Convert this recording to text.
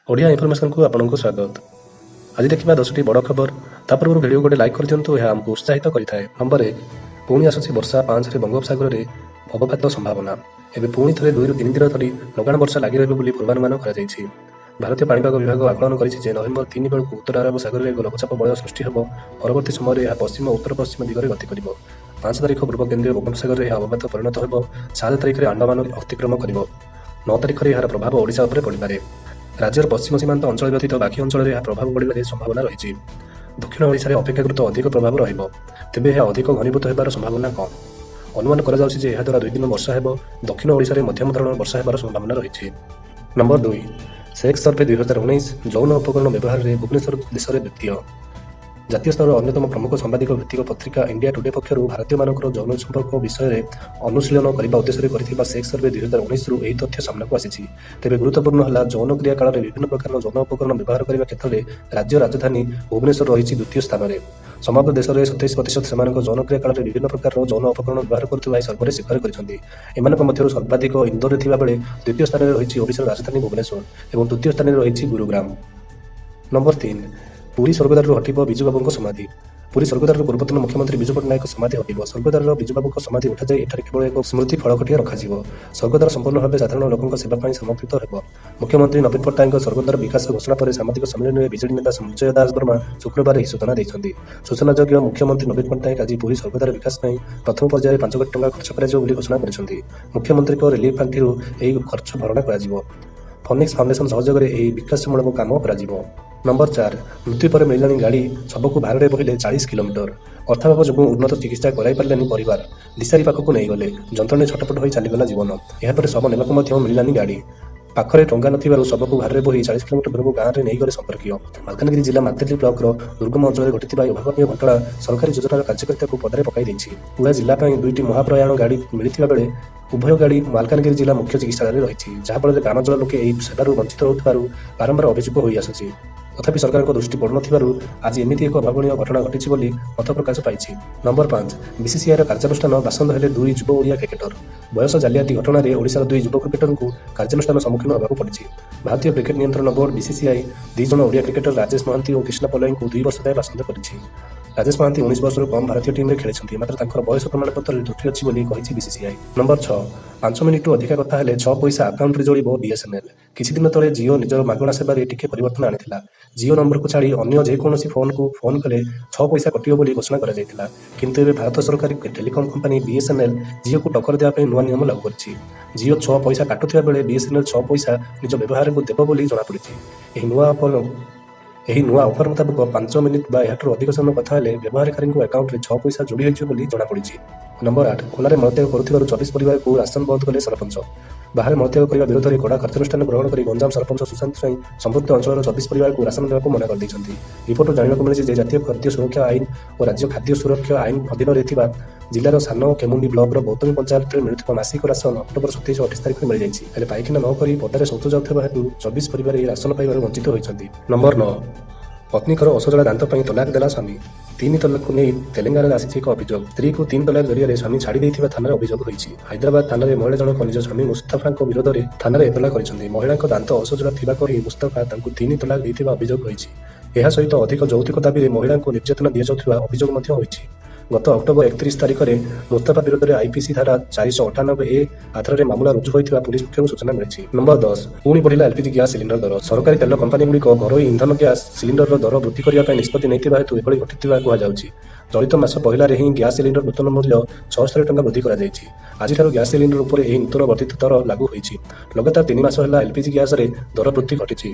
ଓଡ଼ିଆ ଇନଫର୍ମେସନକୁ ଆପଣଙ୍କୁ ସ୍ୱାଗତ। ଆଜି ଦେଖିବା 10ଟି ବଡ଼ ଖବର। ତା ପୂର୍ବରୁ ଭିଡ଼ିଓ ଗୋଟେ ଲାଇକ୍ କରିଦିଅନ୍ତୁ, ଏହା ଆମକୁ ଉତ୍ସାହିତ କରିଥାଏ। ନମ୍ବର 1, ପୁଣି ଆସୁଛି ବର୍ଷା। 5ରେ ବଙ୍ଗୋପସାଗରରେ ଅବପାତ ସମ୍ଭାବନା। ଏବେ ପୁଣି ଥରେ 2ରୁ 3 ଦିନ ଧରି ଲଗାଣ ବର୍ଷା ଲାଗି ରହିବ ବୋଲି ପୂର୍ବାନୁମାନ କରାଯାଇଛି। ଭାରତୀୟ ପାଣିପାଗ ବିଭାଗ ଆକଳନ କରିଛି ଯେ ନଭେମ୍ବର 3 ବେଳକୁ ଉତ୍ତର ଆରବ ସାଗରରେ ଏକ ଲଘୁଚାପ ବଳୟ ସୃଷ୍ଟି ହେବ। ପରବର୍ତ୍ତୀ ସମୟରେ ଏହା ପଶ୍ଚିମ ଉତ୍ତର ପଶ୍ଚିମ ଦିଗରେ ଗତି କରିବ। 5 ତାରିଖ ପୂର୍ବ କେନ୍ଦ୍ରୀୟ ବଙ୍ଗୋପସାଗରରେ ଏହା ଅବପାତ ପରିଣତ ହେବ। 7 ତାରିଖରେ ଆଣ୍ଡାମାନ ଅତିକ୍ରମ କରିବ। 9 ତାରିଖରେ ଏହାର ପ୍ରଭାବ ଓଡ଼ିଶା ଉପରେ ପଡ଼ିପାରେ। ରାଜ୍ୟର ପଶ୍ଚିମ ସୀମାନ୍ତ ଅଞ୍ଚଳ ବ୍ୟତୀତ ବାକି ଅଞ୍ଚଳରେ ଏହା ପ୍ରଭାବ ପଡ଼ିବାରେ ସମ୍ଭାବନା ରହିଛି। ଦକ୍ଷିଣ ଓଡ଼ିଶାରେ ଅପେକ୍ଷାକୃତ ଅଧିକ ପ୍ରଭାବ ରହିବ। ତେବେ ଏହା ଅଧିକ ଘନୀଭୂତ ହେବାର ସମ୍ଭାବନା କମ୍। ଅନୁମାନ କରାଯାଉଛି ଯେ ଏହାଦ୍ୱାରା 2 ଦିନ ବର୍ଷା ହେବ। ଦକ୍ଷିଣ ଓଡ଼ିଶାରେ ମଧ୍ୟମ ଧରଣର ବର୍ଷା ହେବାର ସମ୍ଭାବନା ରହିଛି। ନମ୍ବର 2, ସେକ୍ସ ସର୍ଭେ 2019, ଯୌନ ଉପକରଣ ବ୍ୟବହାରରେ ଭୁବନେଶ୍ୱର ଦେଶରେ ଦ୍ୱିତୀୟ। ଜାତୀୟ ସ୍ତରର ଅନ୍ୟତମ ପ୍ରମୁଖ ସାମ୍ବାଦିକ ଭିତ୍ତିକ ପତ୍ରିକା ଇଣ୍ଡିଆ ଟୁଡେ ପକ୍ଷରୁ ଭାରତୀୟମାନଙ୍କର ଯୌନ ସମ୍ପର୍କ ବିଷୟରେ ଅନୁଶୀଳନ କରିବା ଉଦ୍ଦେଶ୍ୟରେ କରିଥିବା ସେକ୍ସ ସର୍ଭେ 2019ରୁ ଏହି ତଥ୍ୟ ସାମ୍ନାକୁ ଆସିଛି। ତେବେ ଗୁରୁତ୍ୱପୂର୍ଣ୍ଣ ହେଲା, ଯୌନ କ୍ରିୟା କାଳରେ ବିଭିନ୍ନ ପ୍ରକାରର ଯୌନ ଉପକରଣ ବ୍ୟବହାର କରିବା କ୍ଷେତ୍ରରେ ରାଜ୍ୟ ରାଜଧାନୀ ଭୁବନେଶ୍ୱର ରହିଛି ଦ୍ୱିତୀୟ ସ୍ଥାନରେ। ସମଗ୍ର ଦେଶରେ 27% ସେମାନଙ୍କ ଯୌନ କ୍ରିୟା କାଳରେ ବିଭିନ୍ନ ପ୍ରକାରର ଯୌନ ଉପକରଣ ବ୍ୟବହାର କରୁଥିବା ଏହି ସର୍ଭେରେ ସ୍ୱୀକାର କରିଛନ୍ତି। ଏମାନଙ୍କ ମଧ୍ୟରୁ ସର୍ବାଧିକ ଇନ୍ଦୋରରେ ଥିବାବେଳେ ଦ୍ୱିତୀୟ ସ୍ଥାନରେ ରହିଛି ଓଡ଼ିଶାର ରାଜଧାନୀ ଭୁବନେଶ୍ୱର ଏବଂ ତୃତୀୟ ସ୍ଥାନରେ ରହିଛି ଗୁରୁଗ୍ରାମ। ନମ୍ବର 3, ପୁରୀ ସ୍ୱର୍ଗଦ୍ୱାରରୁ ହଟିବ ବିଜୁବାବୁଙ୍କ ସମାଧି। ପୁରୀ ସ୍ୱର୍ଗଦ୍ୱାରରୁ ପୂର୍ବତନ ମୁଖ୍ୟମନ୍ତ୍ରୀ ବିଜୁ ପଟ୍ଟନାୟକ ସମାଧି ହଟିବ। ସ୍ୱର୍ଗଦ୍ୱାରର ବିଜୁବାବୁଙ୍କ ସମାଧି ଉଠାଯାଇ ଏଠାରେ କେବଳ ଏକ ସ୍ମୃତି ଫଳକଟିଏ ରଖାଯିବ। ସ୍ୱର୍ଗଦ୍ୱାର ସମ୍ପୂର୍ଣ୍ଣ ଭାବେ ସାଧାରଣ ଲୋକଙ୍କ ସେବା ପାଇଁ ସମର୍ପିତ ହେବ। ମୁଖ୍ୟମନ୍ତ୍ରୀ ନବୀନ ପଟ୍ଟନାୟକଙ୍କ ସ୍ୱର୍ଗଦ୍ୱାର ବିକାଶ ଘୋଷଣା ପରେ ସାମ୍ବାଦିକ ସମ୍ମିଳନୀରେ ବିଜେଡି ନେତା ସଞ୍ଜୟ ଦାସ ବର୍ମା ଶୁକ୍ରବାର ଏହି ସୂଚନା ଦେଇଛନ୍ତି। ସୂଚନାଯୋଗ୍ୟ, ମୁଖ୍ୟମନ୍ତ୍ରୀ ନବୀନ ପଟ୍ଟନାୟକ ଆଜି ପୁରୀ ସ୍ୱର୍ଗଦ୍ୱାର ବିକାଶ ପାଇଁ ପ୍ରଥମ ପର୍ଯ୍ୟାୟରେ 5 କୋଟି ଟଙ୍କା ଖର୍ଚ୍ଚ କରାଯିବ ବୋଲି ଘୋଷଣା କରିଛନ୍ତି। ମୁଖ୍ୟମନ୍ତ୍ରୀଙ୍କ ରିଲିଫ ପାଣ୍ଠିରୁ ଏହି ଖର୍ଚ୍ଚ ଭରଣା କରାଯିବ। ଫିନିକ୍ସ ଫାଉଣ୍ଡେସନ ସହଯୋଗରେ ଏହି ବିକାଶମୂଳକ କାମ କରାଯିବ। ନମ୍ବର 4, ମୃତ୍ୟୁ ପରେ ମିଳିଲାନି ଗାଡ଼ି, ଶବକୁ ଭାରରେ ବୋହିଲେ 40 କିଲୋମିଟର। ଅର୍ଥାଭାବ ଯୋଗୁଁ ଉନ୍ନତ ଚିକିତ୍ସା କରାଇ ପାରିଲେନି ପରିବାର। ଦିଶାରୀ ପାଖକୁ ନେଇଗଲେ। ଯନ୍ତ୍ରଣାରେ ଛଟପଟ ହୋଇ ଚାଲିଗଲା ଜୀବନ। ଏହାପରେ ଶବ ନେବାକୁ ମଧ୍ୟ ମିଳିଲାନି ଗାଡ଼ି। ପାଖରେ ଟଙ୍କା ନଥିବାରୁ ଶବକୁ ଭାରରେ ବୋହି 40 କିଲୋମିଟର ଦୂରକୁ ଗାଁରେ ନେଇଗଲେ ସମ୍ପର୍କୀୟ। ମାଲକାନଗିରି ଜିଲ୍ଲା ମାଥିଲି ବ୍ଲକର ଦୁର୍ଗମ ଅଞ୍ଚଳରେ ଘଟିଥିବା ଏହି ଅଭାବନୀୟ ଘଟଣା ସରକାରୀ ଯୋଜନାର କାର୍ଯ୍ୟକାରିତାକୁ ପଦାରେ ପକାଇ ଦେଇଛି। ପୁରା ଜିଲ୍ଲା ପାଇଁ ଦୁଇଟି ମହାପ୍ରୟାଣ ଗାଡ଼ି ମିଳିଥିବା ବେଳେ ଉଭୟ ଗାଡ଼ି ମାଲକାନଗିରି ଜିଲ୍ଲା ମୁଖ୍ୟ ଚିକିତ୍ସାଳୟରେ ରହିଛି। ଯାହାଫଳରେ ଗ୍ରାମାଞ୍ଚଳ ଲୋକେ ଏହି ସେବାରୁ ବଞ୍ଚିତ ହେଉଥିବାରୁ ବାରମ୍ବାର ଅଭିଯୋଗ ହୋଇଆସୁଛି। ତଥାପି ସରକାରଙ୍କ ଦୃଷ୍ଟି ପଡ଼ୁନଥିବାରୁ ଆଜି ଏମିତି ଏକ ଅଭାବନୀୟ ଘଟଣା ଘଟିଛି ବୋଲି ମତ ପ୍ରକାଶ ପାଇଛି। ନମ୍ବର 5, ବିସିସିଆଇର କାର୍ଯ୍ୟାନୁଷ୍ଠାନ, ବାସନ୍ଦ ହେଲେ ଦୁଇ ଯୁବ ଓଡ଼ିଆ କ୍ରିକେଟର। ବୟସ ଜାଲିଆତି ଘଟଣାରେ ଓଡ଼ିଶାର ଦୁଇ ଯୁବ କ୍ରିକେଟରଙ୍କୁ କାର୍ଯ୍ୟାନୁଷ୍ଠାନ ସମ୍ମୁଖୀନ ହେବାକୁ ପଡ଼ିଛି। ଭାରତୀୟ କ୍ରିକେଟ ନିୟନ୍ତ୍ରଣ ବୋର୍ଡ ବିସିସିଆଇ ଦୁଇ ଜଣ ଓଡ଼ିଆ କ୍ରିକେଟର ରାଜେଶ ମହାନ୍ତି ଓ କୃଷ୍ଣା ପଲାଇଙ୍କୁ 2 ବର୍ଷ ଯାଏଁ ବାସନ୍ଦ କରିଛି। ରାଜେଶ ମହାନ୍ତି 19 ବର୍ଷରୁ କମ୍ ଭାରତୀୟ ଟିମ୍ରେ ଖେଳିଛନ୍ତି, ମାତ୍ର ତାଙ୍କର ବୟସ ପ୍ରମାଣପତ୍ରରେ ତ୍ରୁଟି ଅଛି ବୋଲି କହିଛି ବିସିସିଆଇ। ନମ୍ବର 6, 5 ମିନିଟରୁ ଅଧିକା କଥା ହେଲେ 6 ପଇସା ଆକାଉଣ୍ଟରେ ଯୋଡ଼ିବ ବିଏସ୍ଏନ୍ଏଲ୍। କିଛି ଦିନ ତଳେ ଜିଓ ନିଜର ମାଗଣା ସେବାରେ ଟିକେ ପରିବର୍ତ୍ତନ ଆଣିଥିଲା। ଜିଓ ନମ୍ବରକୁ ଛାଡ଼ି ଅନ୍ୟ ଯେକୌଣସି ଫୋନକୁ ଫୋନ୍ କଲେ 6 ପଇସା କଟିବ ବୋଲି ଘୋଷଣା କରାଯାଇଥିଲା। କିନ୍ତୁ ଏବେ ଭାରତ ସରକାରୀ ଟେଲିକମ୍ କମ୍ପାନୀ ବିଏସ୍ଏନ୍ଏଲ୍ ଜିଓକୁ ଟକ୍କର ଦେବା ପାଇଁ ନୂଆ ନିୟମ ଲାଗୁ କରିଛି। ଜିଓ 6 ପଇସା କାଟୁଥିବା ବେଳେ ବିଏସ୍ଏନ୍ଏଲ୍ 6 ପଇସା ନିଜ ବ୍ୟବହାରକୁ ଦେବ ବୋଲି ଜଣାପଡ଼ିଛି। ଏହି ନୂଆ ଅଫର ମୁତାବକ 5 ମିନିଟ୍ ବା ଏହାଠାରୁ ଅଧିକ ସମୟ କଥା ହେଲେ ବ୍ୟବହାରକାରୀଙ୍କ ଆକାଉଣ୍ଟରେ 6 ପଇସା ଯୋଡ଼ି ହୋଇଯିବ ବୋଲି ଜଣାପଡ଼ିଛି। ନମ୍ବର 8, ଖୋଲାରେ ମଳତ୍ୟାଗ କରୁଥିବାରୁ 24 ପରିବାରକୁ ରାସନ ବନ୍ଦ କଲେ ସରପଞ୍ଚ। ବାହାରେ ମଳତ୍ୟାଗ କରିବା ବିରୋଧରେ କଡ଼ା କାର୍ଯ୍ୟାନୁଷ୍ଠାନ ଗ୍ରହଣ କରି ଗଞ୍ଜାମ ସରପଞ୍ଚ ସୁଶାନ୍ତ ସ୍ୱାଇଁ ସମ୍ପୃକ୍ତ ଅଞ୍ଚଳର 24 ପରିବାରକୁ ରାସନ ଦେବାକୁ ମନା କରିଦେଇଛନ୍ତି। ରିପୋର୍ଟରୁ ଜାଣିବାକୁ ମିଳିଛି ଯେ ଜାତୀୟ ଖାଦ୍ୟ ସୁରକ୍ଷା ଆଇନ ଓ ରାଜ୍ୟ ଖାଦ୍ୟ ସୁରକ୍ଷା ଆଇନ ଅଧୀନରେ ଥିବା ଜିଲ୍ଲାର ସାନ ଖେମୁଣ୍ଡି ବ୍ଲକର ଗୌତମୀ ପଞ୍ଚାୟତରେ ମିଳୁଥିବା ମାସିକ ରାସନ ଅକ୍ଟୋବର 27 ଓ 28 ତାରିଖରେ ମିଳିଯାଇଛି। ହେଲେ ପାଇଖାନା ନ କରି ପଦାରେ ଶୌଚ ଯାଉଥିବା ହେତୁ 24 ପରିବାର ଏହି ରାସନ ପାଇବାରୁ ବଞ୍ଚିତ ହୋଇଛନ୍ତି। ନମ୍ବର 9, ପତ୍ନୀଙ୍କର ଅସଜଡ଼ା ଦାନ୍ତ ପାଇଁ ତଲାକ ଦେଲା ସ୍ୱାମୀ। ତିନି ତଲାକକୁ ନେଇ ତେଲେଙ୍ଗାନାରେ ଆସିଛି ଏକ ଅଭିଯୋଗ। ସ୍ତ୍ରୀକୁ ତିନି ତଲାକ ଜରିଆରେ ସ୍ୱାମୀ ଛାଡ଼ି ଦେଇଥିବା ଥାନାରେ ଅଭିଯୋଗ ହୋଇଛି। ହାଇଦ୍ରାବାଦ ଥାନାରେ ମହିଳା ଜଣକ ନିଜ ସ୍ୱାମୀ ମୁସ୍ତଫାଙ୍କ ବିରୋଧରେ ଥାନାରେ ଏତଲା କରିଛନ୍ତି। ମହିଳାଙ୍କ ଦାନ୍ତ ଅସଜଡ଼ା ଥିବା କହି ମୁସ୍ତଫା ତାଙ୍କୁ ତିନି ତଲାକ ଦେଇଥିବା ଅଭିଯୋଗ ହୋଇଛି। ଏହା ସହିତ ଅଧିକ ଯୌତୁକ ଦାବିରେ ମହିଳାଙ୍କୁ ନିର୍ଯାତନା ଦିଆଯାଉଥିବା ଅଭିଯୋଗ ମଧ୍ୟ ହୋଇଛି। ଗତ ଅକ୍ଟୋବର 31 ତାରିଖରେ ମୁସ୍ତଫା ବିରୋଧରେ ଆଇପିସି ଧାରା 498ଏ ଆଧାରରେ ମାମଲା ରୁଜୁ ହୋଇଥିବା ପୁଲିସ ପକ୍ଷରୁ ସୂଚନା ମିଳିଛି। ନମ୍ବର 10, ପୁଣି ବଢ଼ିଲା ଏଲପିଜି ଗ୍ୟାସ୍ ସିଲିଣ୍ଡର ଦର। ସରକାରୀ ତେଲ କମ୍ପାନୀଗୁଡ଼ିକ ଘରୋଇ ଇନ୍ଧନ ଗ୍ୟାସ୍ ସିଲିଣ୍ଡରର ଦର ବୃଦ୍ଧି କରିବା ପାଇଁ ନିଷ୍ପତ୍ତି ନେଇଥିବା ହେତୁ ଏଭଳି ଘଟିଥିବା କୁହାଯାଉଛି। ଚଳିତ ମାସ ପହିଲାରେ ହିଁ ଗ୍ୟାସ୍ ସିଲିଣ୍ଡର ନୂତନ ମୂଲ୍ୟ 76 ଟଙ୍କା ବୃଦ୍ଧି କରାଯାଇଛି। ଆଜିଠାରୁ ଗ୍ୟାସ୍ ସିଲିଣ୍ଡର ଉପରେ ଏହି ନୂତନ ବର୍ଦ୍ଧିତ ଦର ଲାଗୁ ହୋଇଛି। ଲଗାତାର 3 ମାସ ହେଲା ଏଲପିଜି ଗ୍ୟାସରେ ଦର ବୃଦ୍ଧି ଘଟିଛି।